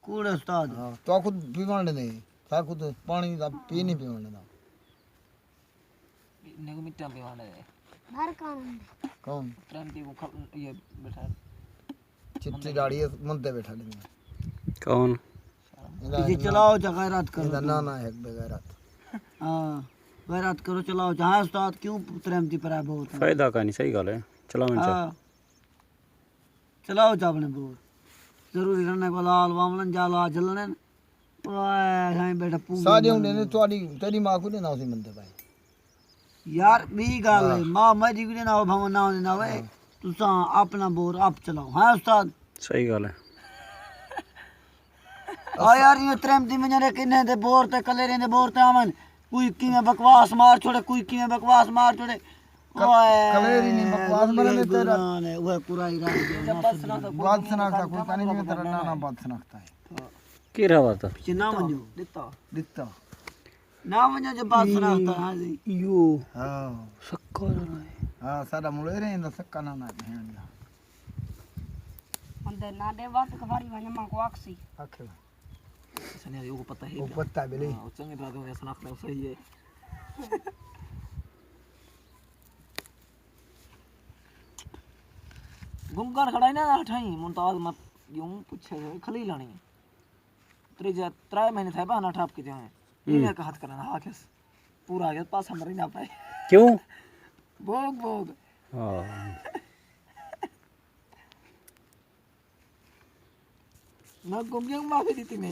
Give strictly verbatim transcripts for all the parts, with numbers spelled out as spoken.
کوڑ استاد۔ ہاں، تو خود پیوݨ ݙیندے، سا خود پاݨی دا پی نہیں پیوݨ ݙیندا۔ نے کو مٹا پیوݨ ݙیندے۔ بھر کون؟ کون؟ ترمتی کو کھل-، یہ بیٹھا۔ چٹی داڑھی ہے، منہ تے بیٹھا ݙیندے۔ کون؟ جی چلاؤ جا غیرت کرو۔ نا نا، ایک بے غیرت۔ ہاں، غیرت کرو، چلاؤ جا۔ ہاں استاد، کیوں ترمتی پر ہے بہت؟ فائدہ کا نہیں، صحیح گل ہے۔ چلاؤ ان شاء۔ ہاں۔ چلاؤ چا اپݨے بور۔ ضروری رہݨے کو لال واوݨن جا لا جلݨن۔ اوئے، سائیں بیٹا پو ساݙے ہوں نے تہاݙی، تیݙی ماں کو نہیں نہ اسی منتے بھائی۔ یار، ٻی ڳالھ ہے، ہاں۔ ماں میݙی کو نہیں نہ ہو، بھاویں نہ ہوندی نہ ہوئے۔ ہاں۔ تساں اپݨا بور آپ چلاؤ۔ ہاں استاد؟ صحیح ڳالھ ہے۔ آ یار، ایہ ترمتی ونڄݨ کنے دے بور تے کلیریں دے بور تے آون۔ کوئی کیویں بکواس مار چھوڑے، کوئی کیویں بکواس مار چھوڑے۔ ک-، اوئے، کلیری نہیں بکواس مرے نے تیرا۔ گلان ہے، اوئے کرائی رائی دے۔ بد سناخت ہے، کوئی کہانی نہیں تیرا، نہ، نہ، بد سناخت ہے۔ کیڑھا واسطہ؟ پچھے نہ ونڄو۔ ݙتا۔ ݙتا۔ نہ ونڄو جو بد سناخت ہے، ہاں جی۔ یو۔ ہاں۔ سکا نہ ہے۔ ہاں، ساݙا ملے رہے دا سکا نہ نہ ہے۔ اندر نہ ݙے وقت کفاری ونڄ ماں کو آکسی۔ آکھے۔ سنیا کو پتہ ہے۔ وہ پتہ ہے بلی۔ ہاں، وہ چنگے طرح تو سناخت ہے، صحیح ہے۔ گنگن کھڑا ہے نا، ٹھائی ممتاز مت یوں پچھے کھلی لانی۔ تریجا ترے مہینے تھے بہانا ٹھاپ کے جائیں۔ ہم۔ یہ ایک ہاتھ کرنا، ہاں، کس پورا آ گیا، پاس ہم رہنا پائے۔ کیوں؟ بھوگ، بھوگ۔ ہاں۔ نہ گم گیا، معافی ݙتی میں۔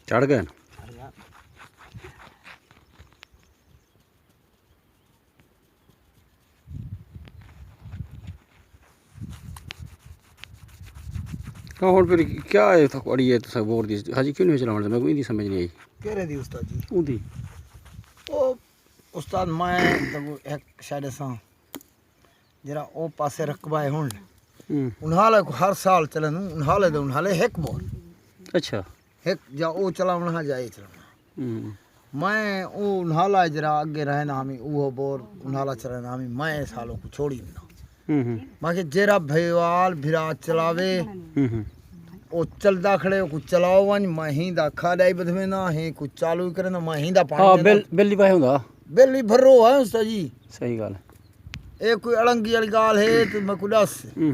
چڑھ ڳئے؟ چڑھ ڳیا۔ تو ہݨ پھر کیا ہے تھا اڑی ہے، تساں بور دی حاجی کیوں نہیں چلاوݨ؟ میں کوئی دی سمجھ نہیں آئی۔ کیڑھے دی استاد جی؟ اوندی۔ او استاد، میں تاکوں ہک شاید اساں جیڑھا او پاسے رقبہ ہے ہݨ۔ ہوں۔ انہالے کو ہر سال چلن، انہالے دے انہالے ہک بور۔ اچھا۔ ہک جا او چلاوݨا ہا جا اے چلاوݨا۔ ہوں۔ میں او انہالا جیڑھا اڳے رہنا ہمی، اوہو بور انہالا چلانا ہمی، میں اے سال اوکوں چھوڑی ونڄاں۔ ہوں ہوں۔ میں کہ جیڑھا بھیوال بھرا چلاوے، ہوں ہوں۔ او چلدا کھڑے، اوکوں چلاؤ ونڄ، میں ہیندا کھاݙا ہی ٻدھوینداں، ہینکوں چالو ہی کرینداں، میں ہیندا پاݨی ہاں، ݙینداں۔ بل، بل ہی پائے ہوندا۔ بل ہی بھرو ہے استاد جی۔ صحیح ڳالھ ہے۔ اے کوئی اڑنگی والی ڳالھ ہے، توں میکوں ݙس۔ ہوں۔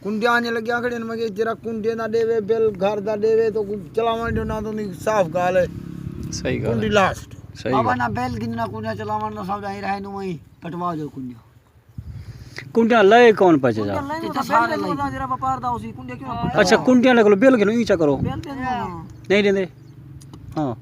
کنڈیاں نے لڳیاں کھڑیاں، میں کہ جیڑھا کنڈیاں دا ݙیوے، بل گھر دا ݙیوے، تاں اوکوں چلاوݨ ݙیو، نہ تاں اوندی صاف ڳالھ ہے۔ صحیح ڳالھ ہے۔ کنڈی لاسٹ۔ صحیح بابا ڳالھ ہے۔ نہ بل گھننا، کنڈیاں چلاوݨ نہ سمجھ آئی رہے نوں، وہیں کٹوا جو کنڈیاں۔ کنڈیاں لئے کون پچے جا؟ کنڈیاں لئے تے سارے لئے۔ جیڑھا وپار دا اسی، کنڈیاں کیوں نہ پچے؟ اچھا، کنڈیاں لے کولوں بل گھنو، ایں چا کرو۔ بل تے نہ۔ نہیں ݙیندے۔ ہاں۔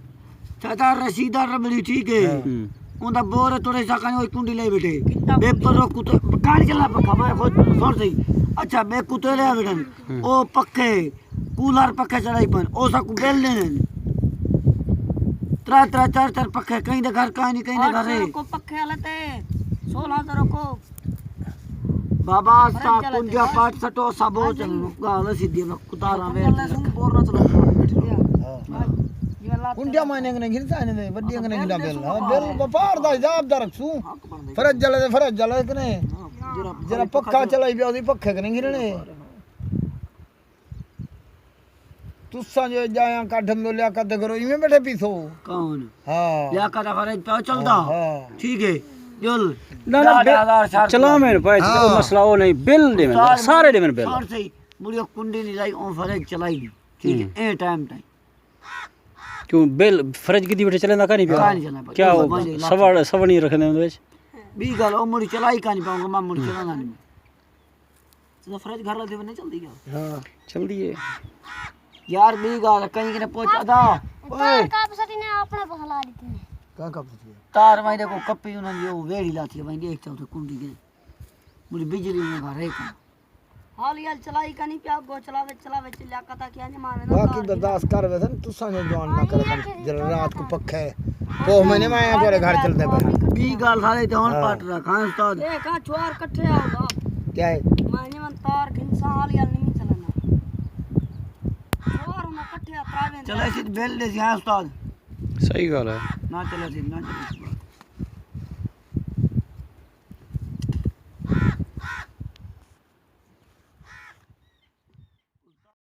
چاچا رشید دا ربڑی ٹھیک ہے۔ ہوں۔ اوندا بور ہے، توڑے ساکاں اوہ کنڈی لے بیٹھے۔ بے پر رو کتے، کہاݨی چلا پکا، میں خود سن سہی۔ اچھا، بے کتے لے بیٹھے۔ ہوں۔ او پکھے، کولر پکھے چلائی پن، او ساکوں بل ݙیندے۔ ترے ترے چار چار پکھے، کہیں دے گھر کائنی، کہیں دے گھر ہے۔ آٹھ سو کو پکھے والے تے، سولہ سو کو۔ بابا، اساں کنڈیاں پٹ سٹو، سب ہو چلو۔ ڳالھ سدھی، میں کتاراں ویل۔ کنڈیاں میں نے گھنسا نے، وڈیاں نے گھندا بل۔ ہاں، بل وپار دا حساب دا رکھسوں۔ فرج جلے تے فرج جلے کنے۔ جیڑھا پکھا چلائی پیا، اسی پکھے کنے گھننے۔ تساں جو جایاں کڈھ اندو لیاقت دے گھروں ایویں بیٹھے پیسو؟ کون؟ ہاں۔ لیاقت دا فرج پیا چلدا؟ ہاں۔ ٹھیک ہے۔ جل۔ نہ، نہ، ݙاہ بل، ݙاہ ہزار شرط چلاویں پئے، ہاں۔ او مسئلہ او نہیں، بل ݙیویں، استاد سارے ݙیویں بل۔ سر صحیح، مڑیو کنڈی نہیں لائی، اون فرج چلائی نہیں۔ ٹھیک ہے، ہوں۔ اے ٹائم تائیں۔ کیوں بل فرج کدی وٹے چلیندا کائنی پیا؟ کائنی چلیندا پیا۔ کیا او سوڑ، سوڑی رکھدے اوندے وچ؟ ٻی ڳالھ، او مڑی چلائی کائنی پیا، میں مڑی چلاندا نہیں۔ تساں فرج گھر والے دے ونڄ چلدی کیا؟ ہاں۔ چلدی ہے۔ یار، ٻی ڳالھ، کہیں کنے پوچھ ادا۔ تار اوئے۔ کپ سٹی نے اپݨے پاسے لا ݙتی نے۔ کیا کپ سٹی ہے؟ تار وہیں ݙیکھو کپی انہاں دی، او ویڑھی لاتی ہے، وہیں ݙیکھ چا اتھے کنڈی ڳئے۔ مڑی بجلی نے گھر ہے کائنی۔ حال یار چلائی کائنی پیا، گو چلاوے، چلاوے، چلیا کتا کیا نہیں مارے نا باقی کار برداشت کر ویسن، تساں جو جوان نہ کرے سن، جڑا رات کو پکھے، کوہ میں نہیں مایا تھوڑے گھر چلدے پئے۔ ٻی ڳالھ سارے تے ہݨ ہاں۔ پٹ رکھ، ہاں استاد۔ اے کا چھوار کٹھے آؤ گا۔ کیا ہے؟ میں نہیں من تار گھنسا حال یار نہیں چلنا۔ چھوار ہونا کٹھے تراویں دے۔ چلے سی بل ݙے سی، ہاں استاد۔ صحیح ڳالھ ہے۔ نہ چلے سی، نہ چلے سی۔